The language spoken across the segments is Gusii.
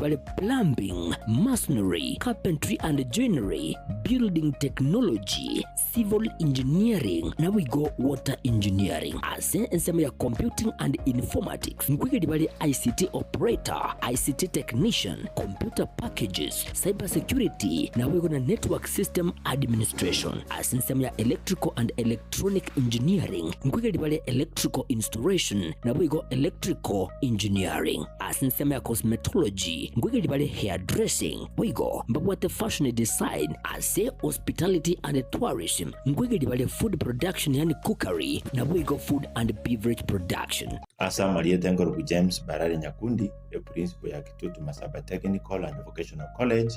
Bare plumbing, masonry, carpentry and joinery, building technology, civil engineering, naboigo water engineering. Ase ensemo ya computing and informatics nkoigeria bare ICT operator, ICT technician, computer packages, cyber security, naboigo na network system administration. Ase ensemo ya electrical and electronic engineering nkoigeria bare electrical installation, naboigo electrical engineering. Ase ensemo ya cosmetology nkoigeria bare hairdressing, boigo mbabwate fashion design. Ase hospitality and tourism nkoigeria bare food production yaani cookery, naboigo food and beverage production. Ase amarieta enkorokwa James Barare Nyakundi, eprinciple ya Kitutu Masaba Technical and Vocational College,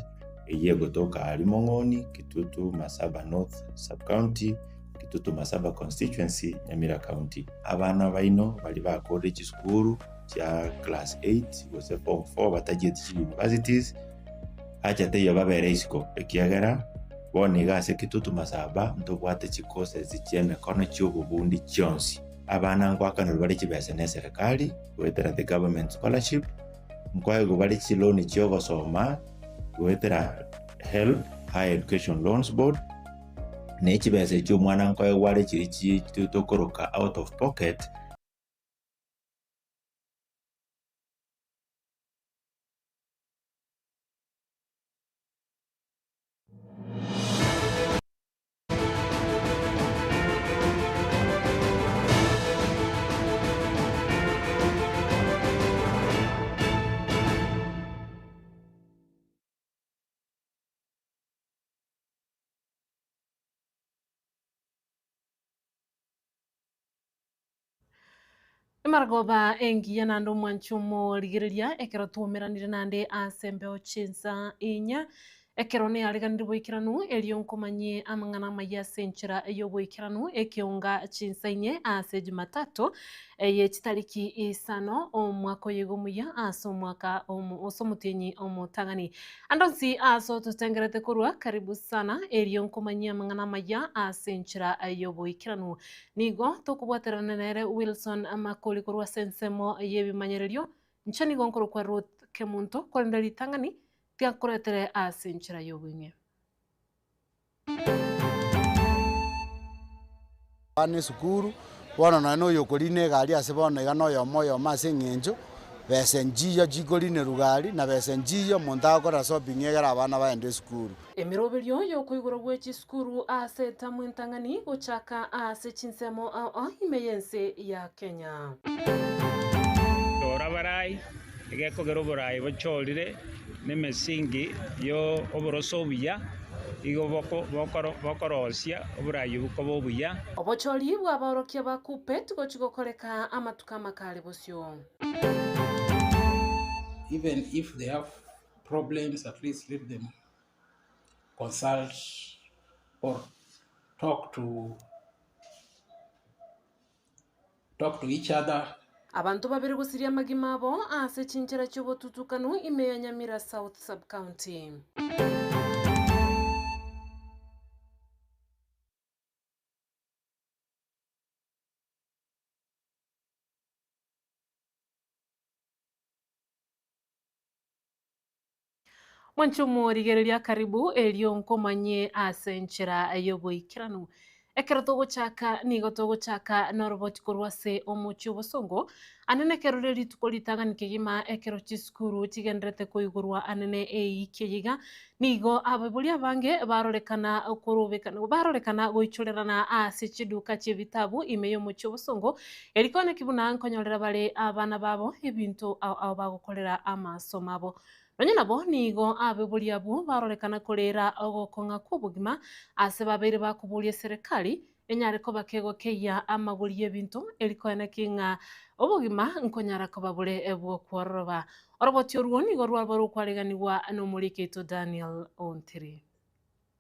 eyio egotoka aria Mong'oni, Kitutu Masaba North Sub-County, Kitutu Masaba Constituency, Nyamira County. Abana baino baria bakorire chisukuru chia class eight gose form four batachieti chi universities, acha teiyo babere isiko ekiagera bono iga ase Kitutu Masaba ntobwate chi courses chia emekono chia obobundi chionsi. Abana ngoakanerwa bare chibesa na eserekari goetera the government scholarship, nkoegwa bare chiloan chia ogosoma goetera HELB, Higher Education Loans Board, na echibesa echio omwana nkoegwa are chiria chi tokoroka out of pocket. Emaragoba engiya naende omwanchi omorigereria ekero twaumeranire naende ase embeo chinsa inya, ekero neareganire boikeranu erio nkomanyie amang'ana amayia ase enchera y'oboikeranu ekeonga chinsa inye ase Jumatatu eye chitariki isano omwaka oyo iga omuya ase omwaka omo ase omotienyi omotang'ani. Ande onsi ase ototengerete korwa karibu sana erio nkomanyie amang'ana amaya ase enchera y'oboikeranu. Nigo tokobwaterana nere Wilson Makori korwa ase ensemo y'ebimanyererio, inche nigo nkorokwa Ruth Kemunto, korende ritang'ani tiakoretere ase enchera y'obweng'e. Abana esukuru, bono nonye na oyo okorina egari ase bono iga na oyomo oyomo ase eng'encho, besa nchiyo chikorinerwa gari, na besa nchiyo omonto agokora shopping egere abana bagende esukuru. Emeroberio y'okoigorwa gwe chisukuru ase etamu entang'ani gochaka ase chinsemo ao ao ime y'ense ya Kenya. Chora abarai, egekogera oborai bochorire nemesingi y'oboroso obuya, igo bokorosia oborai obwo koba obuya. Obochori bw'abaorokia ba Kuppet gochia gokoreka amatuko amakare bosio. Even if they have problems at least let them consult or talk to talk to each other. Abanto babere gosiria amagima abo ase chinchera chi'obotutukanu ime ya Nyamira South Sub-County. Mwanche omorigereria karibu, erio nkomanyie ase enchera y'oboikeranu. Ekero togochaka nigo togochaka noroboti korwa ase omochie obosongo, anene ekero rire rituko ritang'ani kegima ekero chisukuru chigendererete koigorwa anene eiki eye iga, nigo abaibori abange barorekana korobekana barorekana goichorerana ase chiduka chi'ebitabu ime y'omochie obosongo, erio koeneki buna nkonyorera bare abana babo ebinto ao ao bagokorera amasomo abo. Nonya nabo nigo abaibori abwo barorekana koreera ogokong'a kw'obogima ase babeire bakoboria eserekari enyare koba kegokeyia amagori y'ebinto eri koeneki ng'a obogima nkonyara koba bore bw'okwororoba. Oroboti orwo nigo rwaba rokwareganigwa nomoriki oito Daniel Ontiri.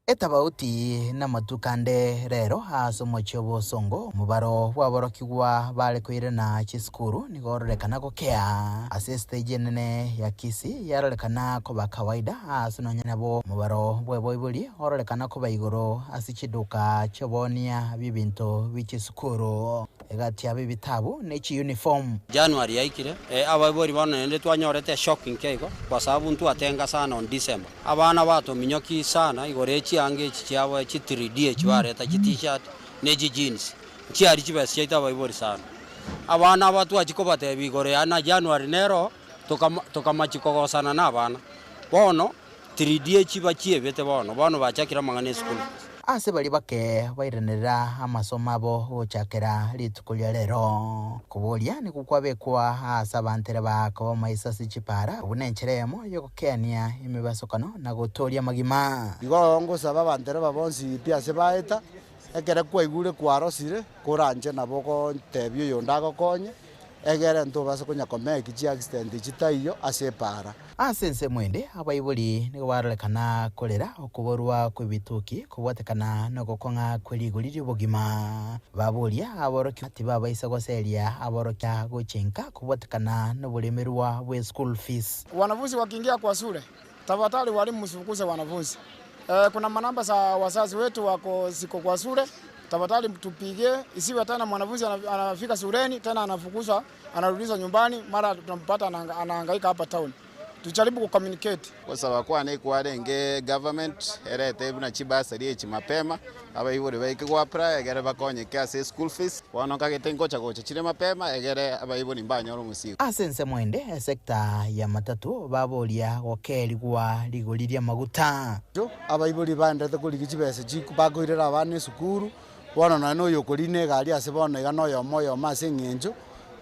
Etabauti namatuko ande rero ase omochie obosongo, omobaro bw'aborokigwa bare koirana chisukuru nigo ororekana gokea. Ase estage enene ya Kisii yarorekana koba kawaida ase nonya nabo omobaro bw'eboibori ororekana koba igoro ase chiduka chi'oboonia bw'ebinto bie chisukuru. Egati yabo ebitabu ne chiyunifomu. January yaikire, abaibori bono naende twanyorete eshock nke igo, kwa sababu ntwatenga sana on December. Abana batominyoki sana igoro ye chianga echi chiabo chi 3D echi bareta chi t-shirt ne chi jeans, nchiari chibesa chiaito abaibori sana. Abana aba twachia kobatebia igoro ya na January nero, tokama tokamachia kogosana na abana. Bono 3D echi bachiebete bono, bono bachakire amang'ana esukuru. Ase baria bake bairanerera amasomo abo gochakera rituko ria rero. Koboria nigo kwabekwa aase abantere bakoba amaiso ase chipara, buna enchera eyemo y'ogokeania emebasokano na gotooria amagima. Igo ngosaba abantereba bonsi pi ase baeta, ekere kwaigure kwarosire, koranche nabo ogontebia oyonde agokonye, Egere ntobase konya komeki chiaccident chitaiyo ase epaara. Ase ensemo ende, abaibori nigo barorekana korera okoborwa kw'ebituki kobwatekana nogokong'a kwe rigori ri'obogima. Baboria aborokia tibabaisa goseria aborokia gochia inka kobwatekana noboremerwa bwe school fees. Wanafunzi wakiingia kwa shule, tafadhali walimu msifukuze wanafunzi. Kuna manamba za wazazi wetu wako ziko kwa shule, tafadhali tupigie, isiwe tena mwanafunzi anafika shuleni tena anafukuzwa, anarudishwa nyumbani, mara tunampata anahangaika hapa town. Tujaribu kucommunicate. Gosaba kwane kwarenge government erete buna chibursary echi mapema, abaibori baike go apply egere bakonyeke ase eschool fees, bono nkagete ngocha gocha chire mapema egere abaibori mbanyore omosigo. Ase ensemo ende, esecta ya matatu baboria gokeerigwa rigori ri'amaguta. Abaibori baenderete korigia chibesa chiko bakoirera abana esukuru, bono nonye na oyokorina egari ase bono iga na oyomo oyomo ase eng'encho,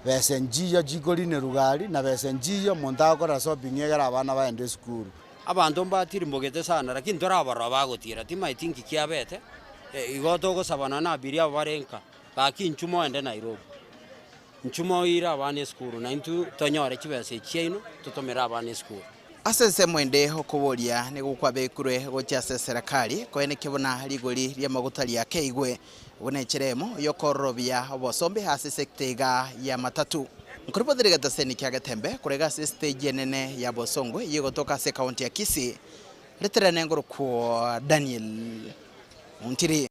besa nchiyo chikorinerwa gari na besa nchiyo omonto agokora shopping egere abana baende esukuru. Abanto mbatirimbogete sana, lakini torabarora bagotira, timaeti nki kiabete, igo togosaba nonya na abiria aba bare nka, gaki inchuo moende Nairobi, inchuo moire abana esukuru na intwe tonyore chibesa echi chiaino totomere abana esukuru. Ase ensemo ende okoboria nigo kwabekirwe gochia ase eserekari, koenekia buna rigori ri'amaguta riakeigwe, buna enchera emo y'okororobia obosombe ase esecta iga y'amatatu. Nkoribotire egetaseni kia Getembe korega ase estage enene ya Bosongo eyio egotoka ase ekaunti ya Kisii, riterane ngorokwo Daniel Ontiri.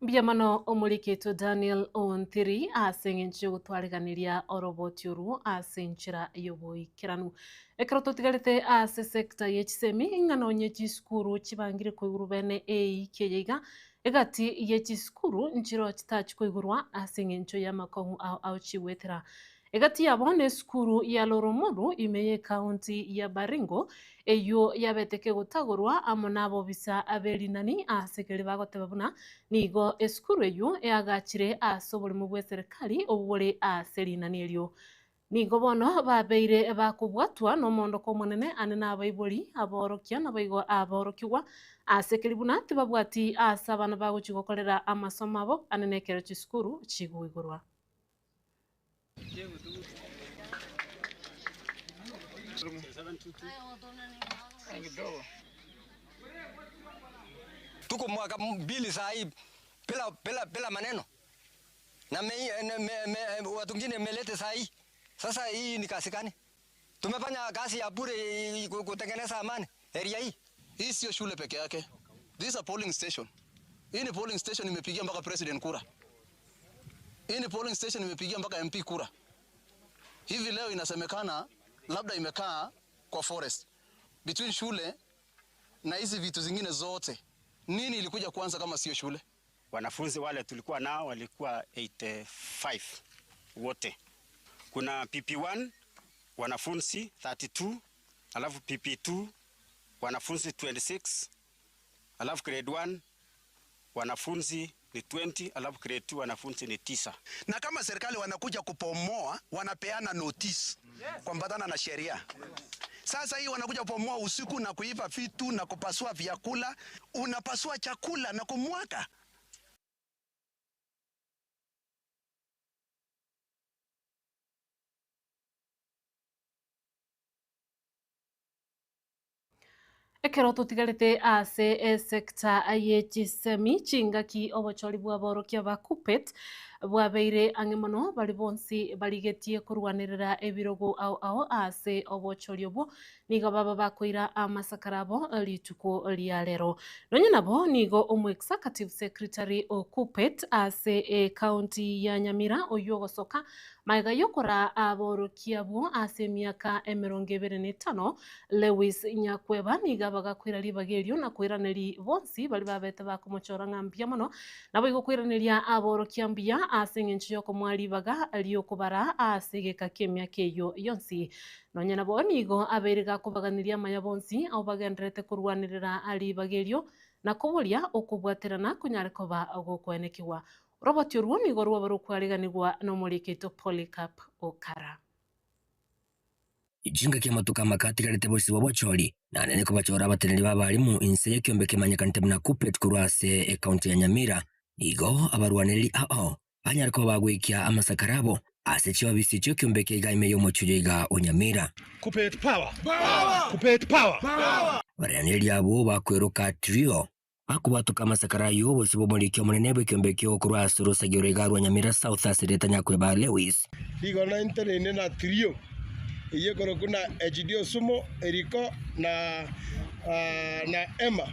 Mbuya mono omoriketwe Daniel Ontiri ase eng'encho y'ogotwariganiria oroboti orwo ase enchera y'oboikeranu. Ekero totigarete ase sector ye chisemi ng'a nonye chisukuru chibangire koigurwa bene eiki eye iga, Egati ye chisukuru nchiro chitachi koigorwa ase engencho y'amakong'u ao ao chigwetera. Egati yabo nesukuru ya Loromuru ime y'ecounty ya Baringo eyio yabete kegotagorwa amo nabobisa b'erinani ase keria bagoteba buna nigo esukuru eyio eagachire ase oborimo bw'eserekari obwo bore ase rinani erio. Nigo bono babeire bakobwatwa nomoondoko omonene ane nabaibori, aborokia, naboigo aborokigwa, ase keria buna tibabwati aase abana bagochia gokorera amasomo abo ane nekero chisukuru chigoigorwa. Tuko mwaka mbili saa hii bila, bila, bila maneno na me, me, me, watu wengine melete saa hii. Sasa hii ni kazi gani? Tumefanya kazi ya bure kutengeneza amani area hii. Hii sio shule peke yake. This is a polling station. Hii ni polling station imepigia mpaka president kura. Hii ni polling station imepigia mpaka MP kura. Hivi leo inasemekana labda imekaa kwa forest between shule na hizi vitu zingine zote. Nini ilikuja kwanza kama sio shule? Wanafunzi wale tulikuwa nao walikuwa 85 wote. Kuna PP1 wanafunzi 32, alafu PP2 wanafunzi 26, alafu grade 1 wanafunzi ni 20, alafu grade 2 wanafunzi ni 9. Na kama serikali wanakuja kupomoa, wanapeana notice kuambatana na sheria. Sasa hii wanakuja kupomoa usiku na kuiba vitu na kupasua vyakula, unapasua chakula na kumwaga. Ekero totigarete ase esecta ye chisemi chingaki obochori bw'aborokia ba Kuppet Bwabeire ang'e mono baria bonsi barigetie korwanerera ebirogo ao ao ase obochori obwo, nigo baba bakoira amasakara abo rituko ria rero. Nonya nabo nigo omoexecutive secretary o Kuppet ase ecounty ya Nyamira oyio ogosoka magega yokoraa aborokia abwo ase emiaka emerongo ebere na etano, Lewis Nyakweba nigo abagakoira ribaga erio na koiraneria bonsi baria babete bakomochora ng'a mbuya mono Naboigo koiraneria aborokia mbuya ase engencho y'okomoa ribaga ri'okobara ase egeka ki'emiaka eyio yonsi. Nonya nabo nigo abeire gakobaganeria amaya bonsi abwo bagendererete korwanerera ribaga erio, na koboria okobwaterana konyare koba gokoenekigwa. Oroboti orwo nigo rwaba rokwariganigwa nomoriki oito Polycarp Okara. Chingaki amatuko amake atigarete bosio bw'obochori, na nere kobachora abateneneri b'abarimu inse y'ekiombe kemanyekanete buna Kuppet korwa ase ekaunti ya Nyamira. Nigo abarwanereri ao banyare koba bagoikia amasakara abo ase chiofisi chi'ekiombe eke iga ime y'omochie oyo iga o Nyamira. Kuppet power! Kuppet power! Abarwanereri abwo bakweroka Trio Bakobwatoka amasakara ayio, obosio bw'omoriki omonene bw'ekiombe ekio korwa ase orosagi oroiga rwa Nyamira South ase erieta Nyakweba Lewis. Nigo nainteneine na Trio, eyio ekorokwa na Egidio Osumo, Eriko, na na Emma.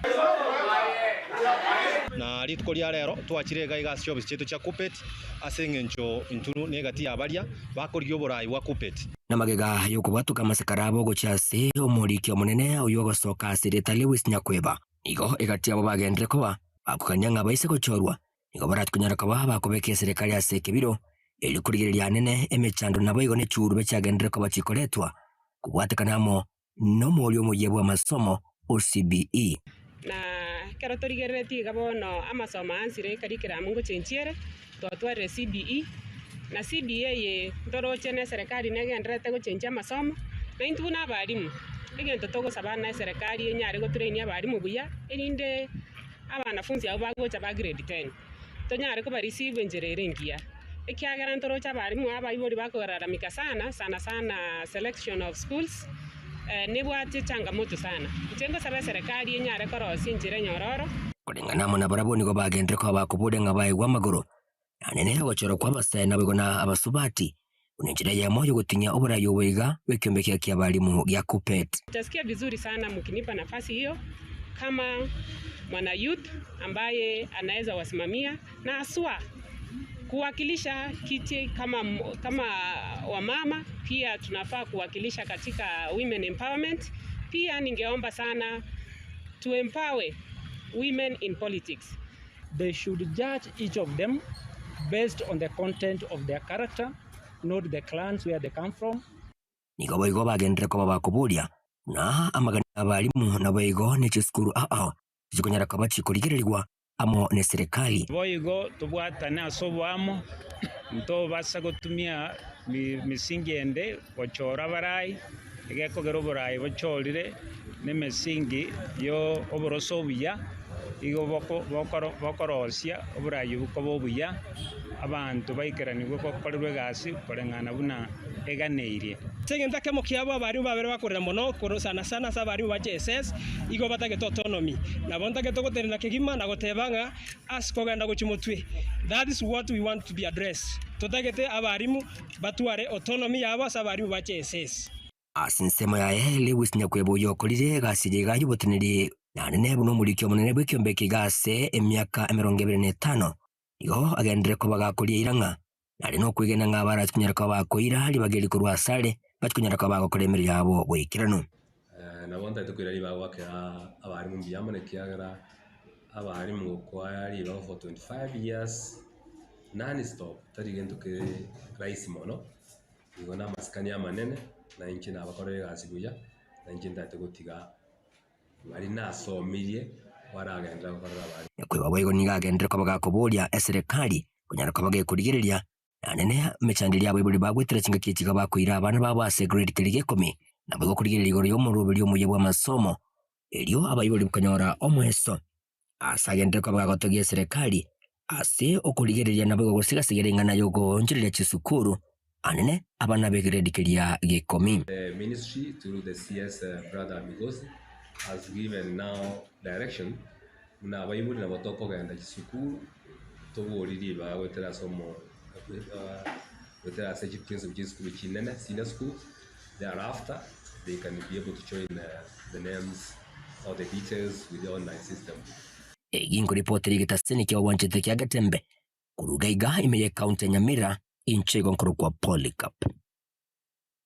Na rituko ria rero twachire iga iga ase chiofisi chiaito chia Kuppet ase eng'encho intwe negati ya baria bakorigia oborai bwa Kuppet. Na magega y'okobwatoka amasakara abo gochia ase omoriki omonene oyio ogosoka ase erieta Lewis Nyakweba. Nigo egati yabo bagenderere koba bakogania ng'a baise gochorwa, nigo barakonyare koba bakobeka eserekari ase ekebiro, erio korigereria anene emechando naboigo ne chiurube chiagenderere koba chikoretwa kobwatekana amo nomoria omoyia bw'amasomo o CBE. Na ekero torigereretie iga bono amasomo aansire ecurriculum ngochenchia ere, twatwarire CBE, na CBE eye ntoroche na eserekari negendererete gochenchia amasomo, na intwe buna abalimu, egento togosaba na eserekari enyare gotrainia abalimu buya, erinde abanafunzi abwo bagocha ba grade ten, tonyare koba receive enchera ere engiya. Ekiagera ntoroche abalimu abaibori bakolalamika sana, sana sana selection of schools, nebwate changamoto sana. Inche ngosaba eserekari enyare korosia enchera enyororo. Koreng'ana amo nabarabwo nigo bagenderire koba bakoboria ng'a baegwe amagoro, na nene ogochorwa kw'abasae naboigo na abasubati, buna enchera eyemo y'ogotinyia oborai obo iga bw'ekiombe ekiya ki'abalimu gia Kuppet. Nitasikia vizuri sana mkinipa nafasi hiyo kama mwana youth ambaye anaeza wasimamia na haswa kuwakilisha kiti kama, kama wamama pia tunafaa kuwakilisha katika women empowerment. Pia ningeomba sana to empower women in politics. They should judge each of them based on the content of their character, not the clans where they come from. Nigo boigo bagenderere koba bakoboria buna amagani y'abalimu naboigo ne chisukuru ao ao chikonyara koba chikorigererigwa amo neserekari. Boigo tobwatane ase oboamo, ntobasa gotumia mesingi ende gochora abarai, egekogera oborai bochorire nemesingi y'oboroso obuya, igo bokorosia oborai obwo koba obuya, abanto baikeranigwe gokorerwa egasi koreng'ana buna eganeirie. Ase egento ekemo kiabo abarimu babere bakorera mono, korwa sana sana ase abarimu ba JSS, igo batagete autonomy. Nabo ntagete gotenena kegima na goteba ng'a ase kogenda gochia motwe, that is what we want to be addressed. Totagete abarimu batware autonomy yabo ase abarimu ba JSS. Ase ensemo yaye, Lewis Nyakweba oyio okorire egasi eye iga y'oboteneneri naende nere buna omoriki omonene bw'ekiombe eke iga ase emiaka emerongo ebere na etano, nigo agenderere koba gakoria eira ng'a nare nokwegena ng'a abarachie konyara koba bakoira ribaga eri korwa asare, bachie konyara koba bagokora emeremo yabo boikeranu. Nabo ntagete koira ribaga goakera abarimu mbuya mono ekiagera abarimu gokoa ribaga for 25 years non stop tari gento kere rahisi mono, igo na amasikani amanene, na inche nabakorera egasi buya, na inche ntagete gotiga baria nasomirie baragenderera gokorera abarimu. Nyakweba boigo nigo agenderere koba gakoboria eserekari konyara koba gekorigereria naende ne emechando eria abaibori bagwetera chingaki echi iga bakoira abana babo ase grade keria gekomi naboigo korigereria igoro y'omoroberi omuya bw'amasomo erio abaibori konyora omoeso ase agenderere koba gagotogia eserekari ase okorigereria naboigo gosigasigera eng'ana y'ogoonchoreria chisukuru anene abana b'egrade keria gekomi. The ministry through the CS brother Migosi has given now direction buna abaibori nabo tokogenda chisukuru tobori ribaga goetera ase omo. Goetera ase chiprinciple chia chisukuru chinene, senior schools, thereafter they can be able to join the names or the details with the online system. Egi nkoripotera egetaseni kia obwanchete kia Getembe koruga iga ime ye county ya Nyamira inche igo nkorokwa Polycarp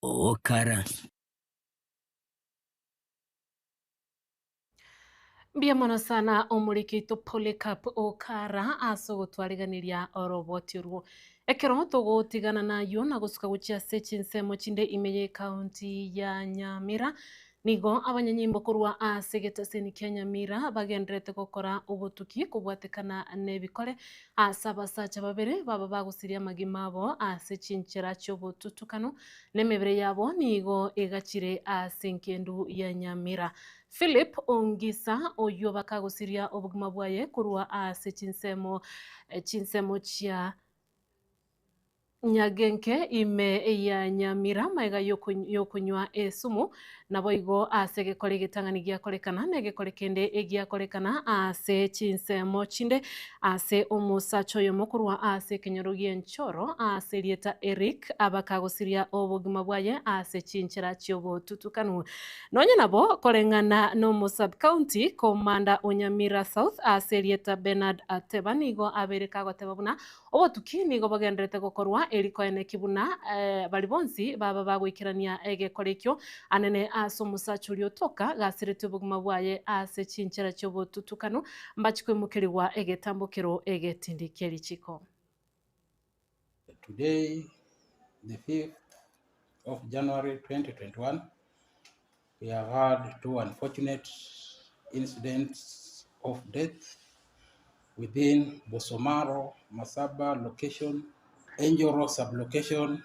Okara. Mbuya mono sana omoriki oito Polycarp Okara ase ogotwariganiria oroboti orwo. Ekero togotigana nayio na gosuka gochia ase chinsemo chinde ime y'ecounty ya Nyamira, nigo abanyanyimbo korwa ase egetaseni kia Nyamira bagendererete gokora obotuki kobwatekana nebikore ase abasacha babere baba bagosiria amagima abo ase chinchera chi'obotutukanu, na emebere yabo nigo egachire ase engendu ya Nyamira. Philip Ongisa, oyio bakagosiria obogima bwaye korwa ase chinsemo chinsemo chia Nyagenke ime ya Nyamira magega y'okonywa esumu, naboigo ase egekore egetang'ani giakorekana na egekore kende egiakorekana ase chinsemo chinde ase omosacha oyomo korwa ase ekenyoro gi'enchoro ase erieta Eric abakagosiria obogima bwaye ase chinchera chi'obotutukanu. Nonya nabo, koreng'ana nomo-sub-county commander o Nyamira South ase erieta Bernard Ateba nigo abeire kagoteba buna obotuki nigo bogendererete gokorwa eri koeneki buna baria bonsi baba bagoikerania egekora ekio anene ase omosacha oria otoka gasiretie obogima bwaye ase chinchera chi'obotutukanu mbachi koimokerigwa egetambokero egetindi kie richiko. Today, the 5th of January 2021, we have had two unfortunate incidents of death within Bosomaro, Masaba location, Enjoro sublocation,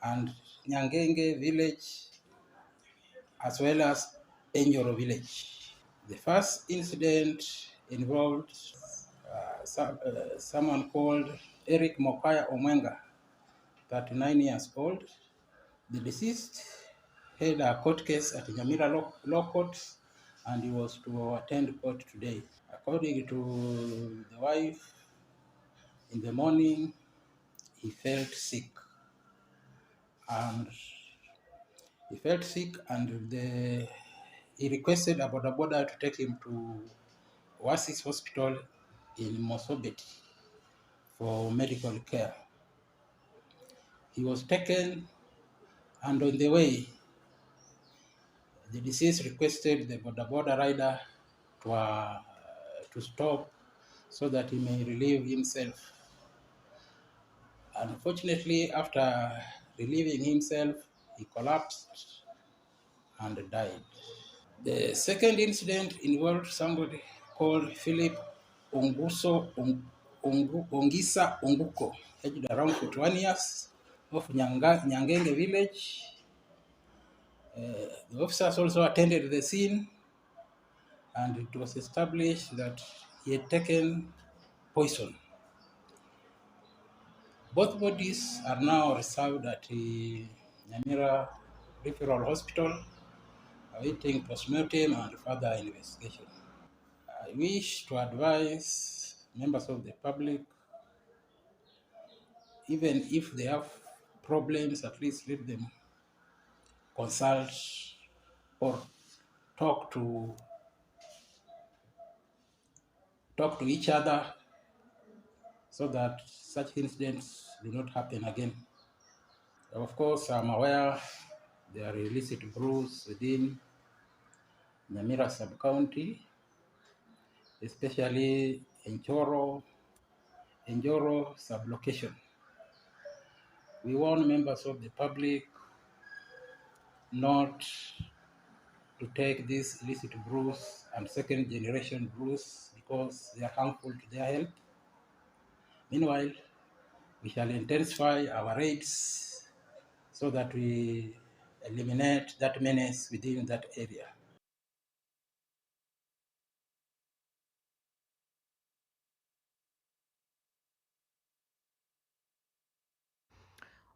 and Nyangenge village, as well as Enjoro village. The first incident involved someone called Eric Mokaya Omwenga, 39 years old. The deceased had a court case at Nyamira Law Court and he was to attend court today. According to the wife, in the morning he felt sick and he felt sick and the, he requested a boda boda to take him to Oasis Hospital in Mosobeti for medical care. He was taken and on the way, the deceased requested the boda boda rider to, to stop so that he may relieve himself. Unfortunately, after relieving himself, he collapsed and died. The second incident involved somebody called Philip Onguso Ongisa Onguko, aged around 41 years, of Nyangenge village. The officers also attended the scene, and it was established that he had taken poison. Both bodies are now reserved at the Nyamira Referral Hospital, awaiting postmortem and further investigation. I wish to advise members of the public, even if they have problems, at least let them consult or talk to each other so that such incidents do not happen again. Of course, I'm aware there are illicit brews within Nyamira sub-county, especially Enjoro sub-location. We warn members of the public not to take these illicit brews and second generation brews because they are harmful to their health. Meanwhile, we shall intensify our raids so that we eliminate that menace within that area.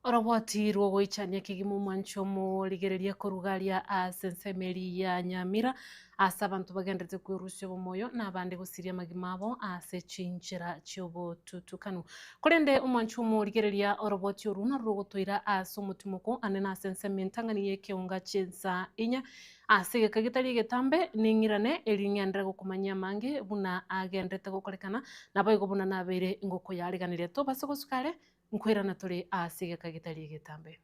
Oroboti rw'ogoichania kegima omwancho omorigereria koruga aria ase ensemo eria ya Nyamira, ase abanto bagenderete kwerusia obomoyo na abande gosiria amagima abo ase chinchera chi'obotutukanu. Korende omwancho omorigereria oroboti orwo narwo rogotoira ase omotimoko ane na ase ensemo entang'ani y'ekeonga chi'ensa inya, ase egeka getari egetambe ning'irane erio ng'enderere gokomanyia amange buna agenderete gokorekana, naboigo buna nabeire ngokoyaariganeria. Tobasa gosuka are Nkoirana tore ase egeka getari egetambe.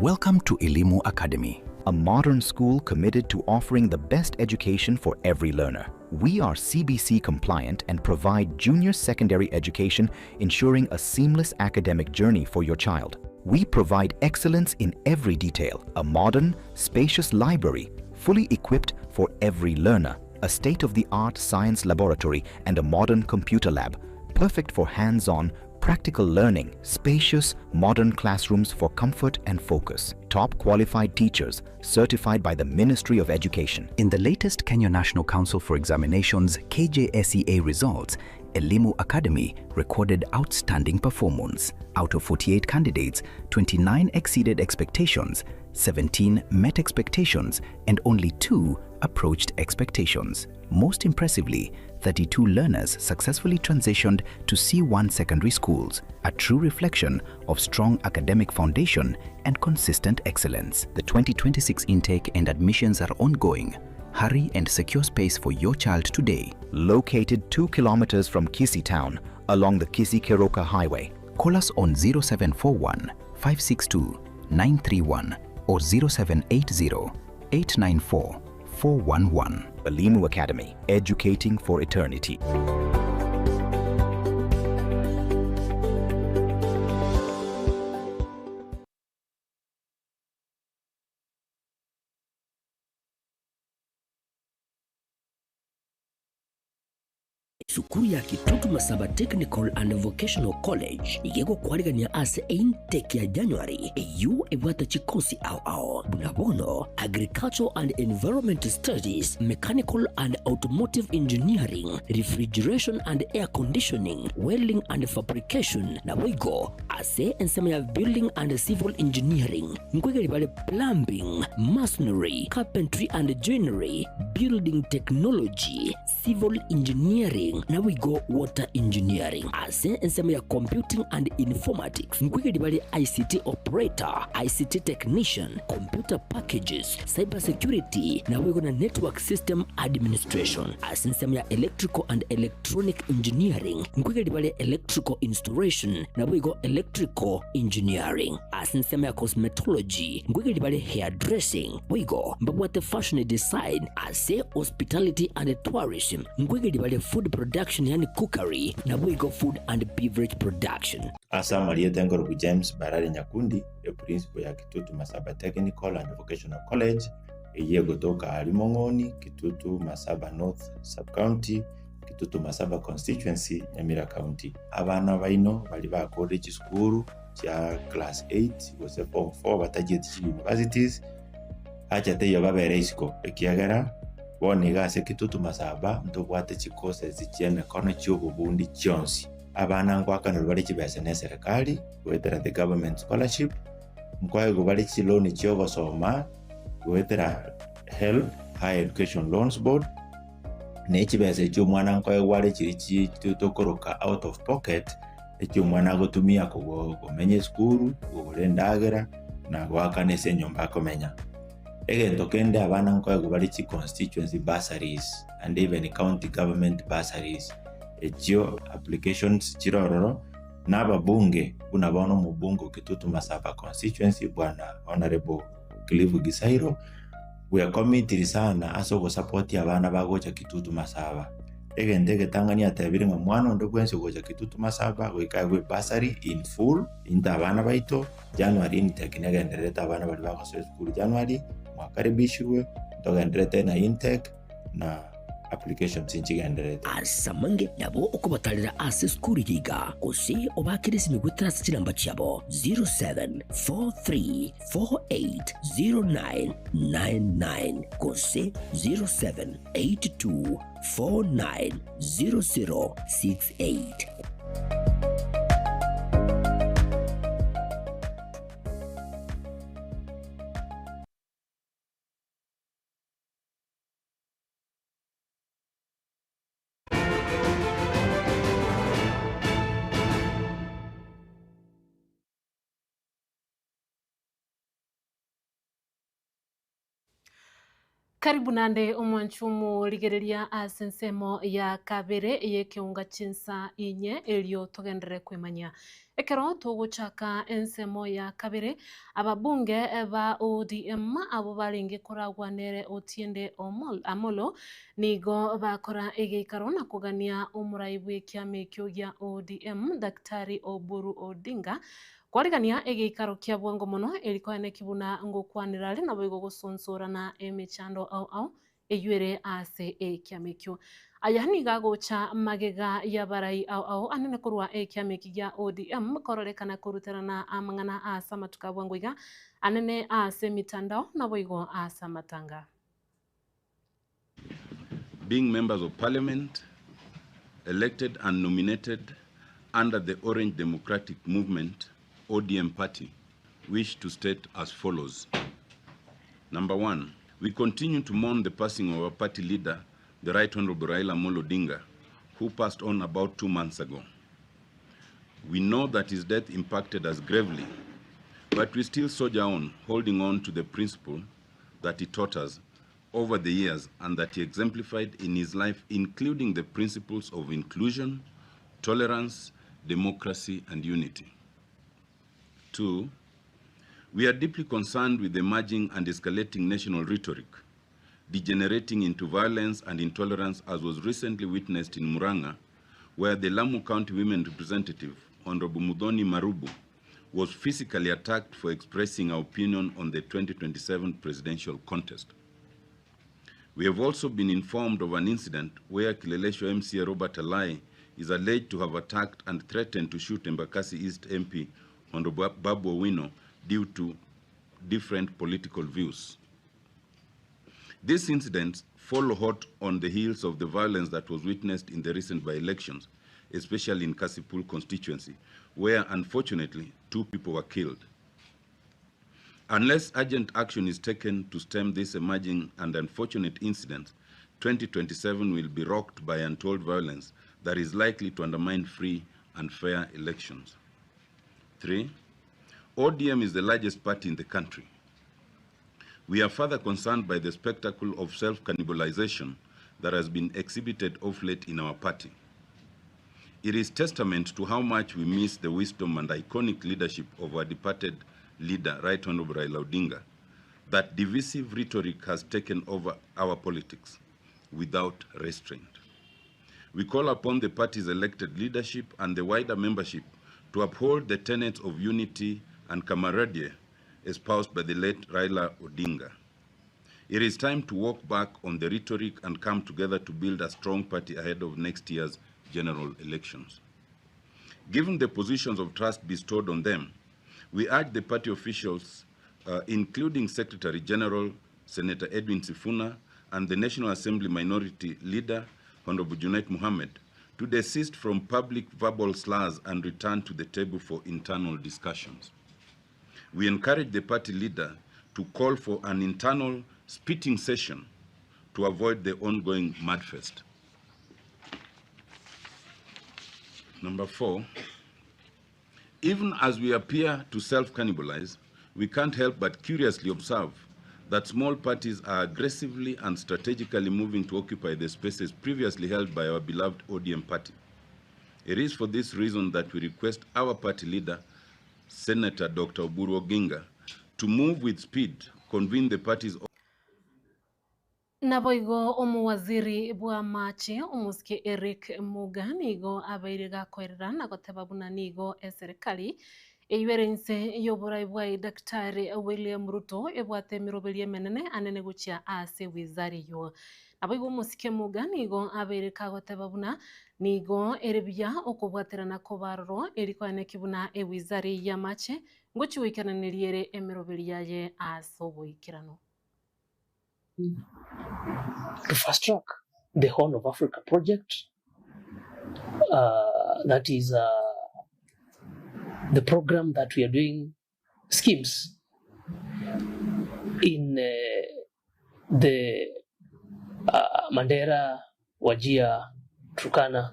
Welcome to Elimu Academy, a modern school committed to offering the best education for every learner. We are CBC compliant and provide junior secondary education, ensuring a seamless academic journey for your child. We provide excellence in every detail, a modern, spacious library fully equipped for every learner, a state-of-the-art science laboratory and a modern computer lab, perfect for hands-on, practical learning, spacious, modern classrooms for comfort and focus, top qualified teachers certified by the Ministry of Education. In the latest Kenya National Council for Examinations KJSEA results, Elimu Academy recorded outstanding performance. Out of 48 candidates, 29 exceeded expectations, 17 met expectations, and only 2 approached expectations. Most impressively, 32 learners successfully transitioned to C1 secondary schools, a true reflection of strong academic foundation and consistent excellence. The 2026 intake and admissions are ongoing. Hurry and secure space for your child today. Located 2 kilometers from Kisii town along the Kisii-Keroka Highway. Call us on 0741 562 931 or 0780 894 411. Elimu Academy, educating for eternity. Esukuru ya Kitutu Masaba Technical and Vocational College iga egokwarigania ase eintake ya January eyio ebwate chikosi ao ao buna bono Agricultural and Environment Studies, Mechanical and Automotive Engineering, Refrigeration and Air Conditioning, Welding and Fabrication naboigo ase ensemo ya Building and Civil Engineering nkoigeria bare Plumbing, Masonry, Carpentry and Joinery, Building Technology, Civil Engineering naboigo Water Engineering. Ase ensemo ya Computing and Informatics nkoigeria bare ICT Operator, ICT Technician, Computer Packages, Cyber Security naboigo na Network System Administration. Ase ensemo ya Electrical and Electronic Engineering nkoigeria bare Electrical Installation naboigo Electrical Engineering. Ase ensemo ya Cosmetology nkoigeria bare Hairdressing boigo mbabwate Fashion Design Ase Hospitality and Tourism nkoigeria bare Food Production yaani Cookery naboigo Food and Beverage Production. Ase amarieta enkorokwa James Barari Nyakundi, eprinciple ya Kitutu Masaba Technical and Vocational College, eyio egotoka aria Mong'oni, Kitutu Masaba North Sub-County, Kitutu Masaba Constituency, Nyamira County. Abana baino baria bakorire chisukuru chia class 8 gose form 4 batachieti chi universities, Acha teiyo babere isiko, ekiagera bono iga ase Kitutu Masaba ntobwate chicourses chi'emekono chi'obobundi chionsi. Abana ngoakanerwa bare chibesa n'eserekari goetera the government scholarship, nkoegwa bare chiloan chi'ogosoma goetera HELB, Higher Education Loans Board, ne chibesa echio omwana nkoegwa are chiria chi tokoroka out of pocket, echio omwana agotumia komenya esukuru, kogora endagera, na goakana ase enyomba akomenya. Egento kende abana nkoegwa bare chi constituency bursaries and even county government bursaries, echio applications chire ororo, na ababunge buna bono omobunge o Kitutu Masaba constituency bwana Honourable Cliff Gisairo, bwekomitiri sana ase ogosapotia abana bagocha Kitutu Masaba. Egento egetang'ani atebire ng'a mwana onde bwensi ogocha Kitutu Masaba goika aegwe ebursary in full, into abana baito, January intake negendererete abana baria bagosoa esukuru January, mwakaribishirwe, ntogendererete na intake na. Applications nchigendererete. Ase amange nabo okobatarera ase esukuru eye iga, gose obaakere esimi goetera ase chinamba chiabo 0743480999 gose 0782490068. Karibu nande omwanchi omorigereria ase ensemo ya kabere y'ekeunga chinsa inye erio togenderere kwemanyia. Ekero togochaka ensemo ya kabere, ababunge ba ODM abwo barenge koragwa nere Otiende Amollo nigo bakora egeikaro na kogania omorai bw'ekiama ekio gia ODM Daktari Oburu Odinga Kwarigania egeikaro kia bwango mono, eri koeneki buna ngokwanera are naboigo gosonsorana emechando ao ao eyio ere ase ekiama ekio. Aya nigo agocha magega y'abarai ao ao anene korwa ekiama eki gia ODM kororekana koruterana amang'ana ase amatuko a bwango iga anene ase emitandao naboigo ase amatanga. Being members of parliament elected and nominated under the Orange Democratic Movement, ODM party, wish to state as follows. Number one, we continue to mourn the passing of our party leader, the Right Honorable Raila Amolo Odinga, who passed on about 2 months ago. We know that his death impacted us gravely, but we still soldier on, holding on to the principle that he taught us over the years and that he exemplified in his life, including the principles of inclusion, tolerance, democracy, and unity. 2, we are deeply concerned with the emerging and escalating national rhetoric, degenerating into violence and intolerance as was recently witnessed in Murang'a, where the Lamu County Women Representative, Honorable Muthoni Marubu, was physically attacked for expressing her opinion on the 2027 presidential contest. We have also been informed of an incident where Kileleshwa MCA Robert Alai is alleged to have attacked and threatened to shoot Embakasi East MP Honorable Babu Owino due to different political views. These incidents follow hot on the heels of the violence that was witnessed in the recent by-elections, especially in Kasipul constituency, where unfortunately 2 people were killed. Unless urgent action is taken to stem this emerging and unfortunate incident, 2027 will be rocked by untold violence that is likely to undermine free and fair elections. 3, ODM is the largest party in the country. We are further concerned by the spectacle of self-cannibalization that has been exhibited of late in our party. It is testament to how much we miss the wisdom and iconic leadership of our departed leader, Right Honorable Raila Odinga, that divisive rhetoric has taken over our politics without restraint. We call upon the party's elected leadership and the wider membership to uphold the tenets of unity and camaraderie espoused by the late Raila Odinga. It is time to walk back on the rhetoric and come together to build a strong party ahead of next year's general elections. Given the positions of trust bestowed on them, we urge the party officials, including Secretary General Senator Edwin Sifuna and the National Assembly Minority Leader, Honorable Junet Mohammed, to desist from public verbal slurs and return to the table for internal discussions. We encourage the party leader to call for an internal spitting session to avoid the ongoing mudfest. Number 4, even as we appear to self-cannibalize, we can't help but curiously observe that small parties are aggressively and strategically moving to occupy the spaces previously held by our beloved ODM party. It is for this reason that we request our party leader, Senator Dr. Oburu Oginga, to move with speed, convene the party's Naboigo omuwaziri bw'amache omosike Eric Muga nigo abaire gakoerera na goteba buna nigo eserikali eibere inse y'oborai bwa Daktari William Ruto ebwate emiroberio emenene anene gochia ase wizara eyio. Naboigo omosike Muga nigo abeire kagoteba buna nigo ere buya okobwaterana koba aroro eri koeneki buna ewizara eyio y'amache ngochia goikeraneria ere emeroberi yaye ase oboikeranu. To fast track the Horn of Africa project that is the program that we are doing schemes in the Mandera, Wajir, Turkana,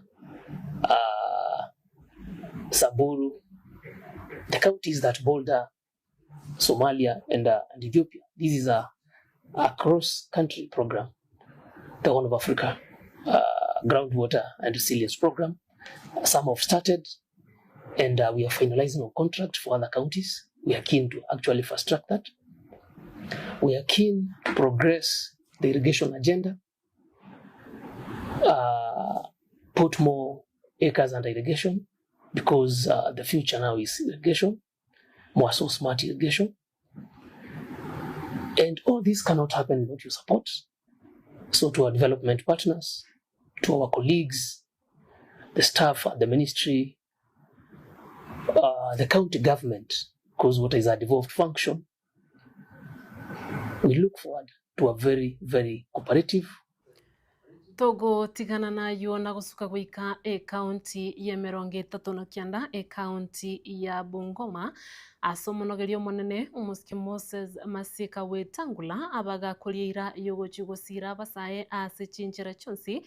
Samburu, the counties that border Somalia and, and Ethiopia. This is a, a cross-country program, the Horn of Africa Groundwater and Resilience Program. Some have started, and we are finalizing a contract for other counties. We are keen to actually fast track that. We are keen to progress the irrigation agenda, put more acres under irrigation because the future now is irrigation, more so smart irrigation. And all this cannot happen without your support. So to our development partners, to our colleagues, the staff at the ministry, the county government, because water is a devolved function, we look forward to a very, very cooperative Togotigana nayio na gosuka goika ekaunti y'emerongo etato na kianda, ekaunti ya Bungoma, ase omonogeria omonene omosike Moses Masika Wetangula abagakoria eira y'ogochia gosiira abasae ase chinchera chionsi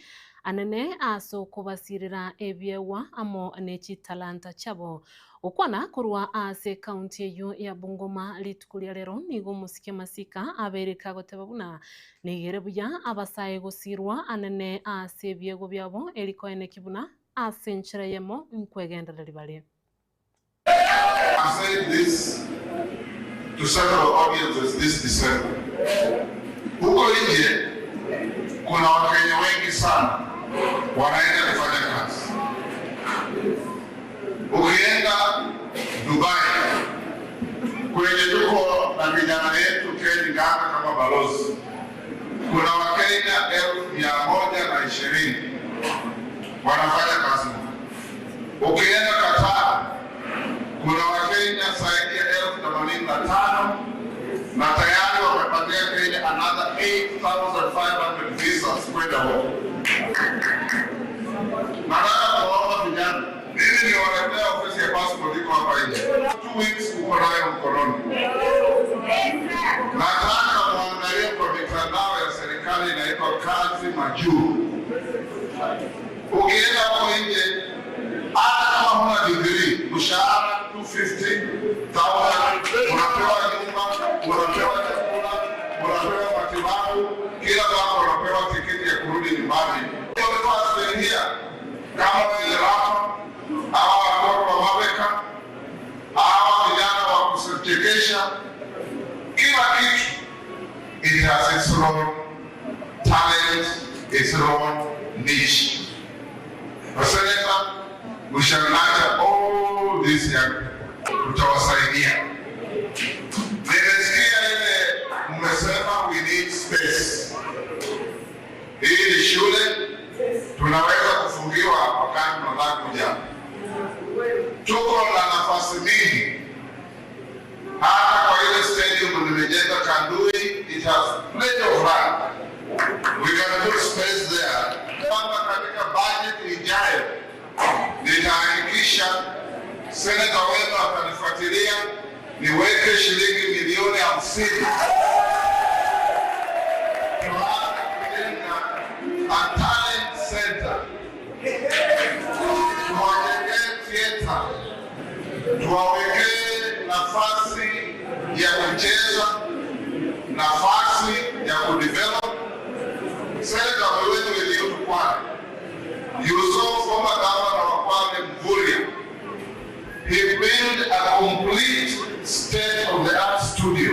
anene ase okobasirera ebiegwa amo ne chitalanta chiabo. Gokwana korwa ase ekaunti eyio ya Bungoma rituko ria rero nigo omosike Masika abeire kagoteba buna nigo ere buya abasae gosirwa anene ase ebiegwa biabo eri koeneki buna ase enchera eyemo nkwegendereria bare. I've said this to several audiences this December. Huko nje kuna Wakenya wengi sana wanaenda kufanya kazi. Ukienda Dubai kwenye tuko na vijana yetu Ken Nganga kama balozi, kuna Wakenya 120,000 wanafanya kazi huko. Ukienda Qatar kuna Wakenya zaidi ya 85,000 na tayari wamepatia Kenya another 8500 visas kwenda huko. Nataka kuwaomba vijana, mimi niwaletea ofisi ya passport iko hapa nje. 2 weeks uko nayo mkononi. Nataka muangalie kwa mitandao ya serikali inaitwa Kazi Majuu. Ukienda huko nje, hata kama huna degree, mshahara 250,000, unapewa nyumba, unapewa chakula, unapewa matibabu, kila mwaka unapewa tikiti ya kurudi nyumbani. Here kama vile Rafa, hawa watoto wa Mabeka, hawa vijana wa kuchekesha, kila kitu it has its own talent, its own niche. But Senator, we shall nurture all these young people. Tutawasaidia. Nimesikia ile mmesema we need space. Hii ni shule, tunaweza kufungiwa wakati tunataka kuja. Tuko na nafasi mingi, hata kwa ile stadium nimejenga Kandui, it has plenty of land. We can put space there. Kwamba katika budget ijayo nitahakikisha seneta wenu atanifuatilia niweke shilingi milioni 50 tuanze kujenga a talent center, tuwajengee theater, tuwawekee nafasi ya kucheza, nafasi ya kudevelop. Senator wetu Eliud Kwale, you saw former governor wa Kwale Mvurya. He built a complete state of the art studio.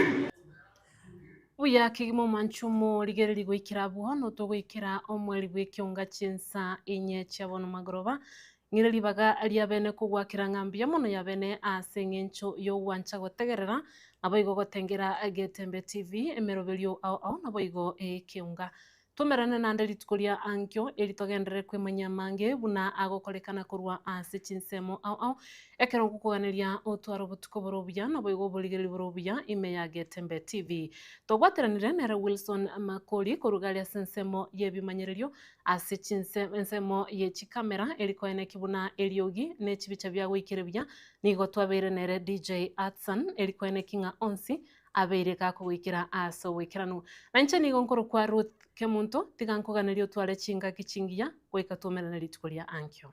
Buya kegima omanchumo rigereri goikera abwo notogwikera omweri bw'ekionga chinsa inye chiabono magoroba ng'ire ribaga ria bene kogwakera ng'ambi mono ya bene ase eng'encho yogwancha gotegerera nabo igo gotengera Getembe TV emeroberio ao ao nabo igo ekeunga. Tomerane naende rituko ria ankio, eri togenderere kwemanyia amange buna agokorekana korwa ase chinsemo ao ao, ekero ngokoganeria otware obotuko bore obuya naboigo oborigereria bore obuya ime ya Getembe TV. Tobwateranire nere Wilson Makori koruga aria ase ensemo y'ebimanyererio ase chinse ensemo ye chikamera eri koeneki buna eriogi ne chibicha biagoikire buya, nigo twabeire nere DJ Atsan eri koeneki ng'a onsi abeire gakogoikera ase oboikeranu. Na inche nigo nkorokwa Ruth Kemunto, tiga nkoganerie otware chingaki chingiya goika twaumerane rituko ria ankio.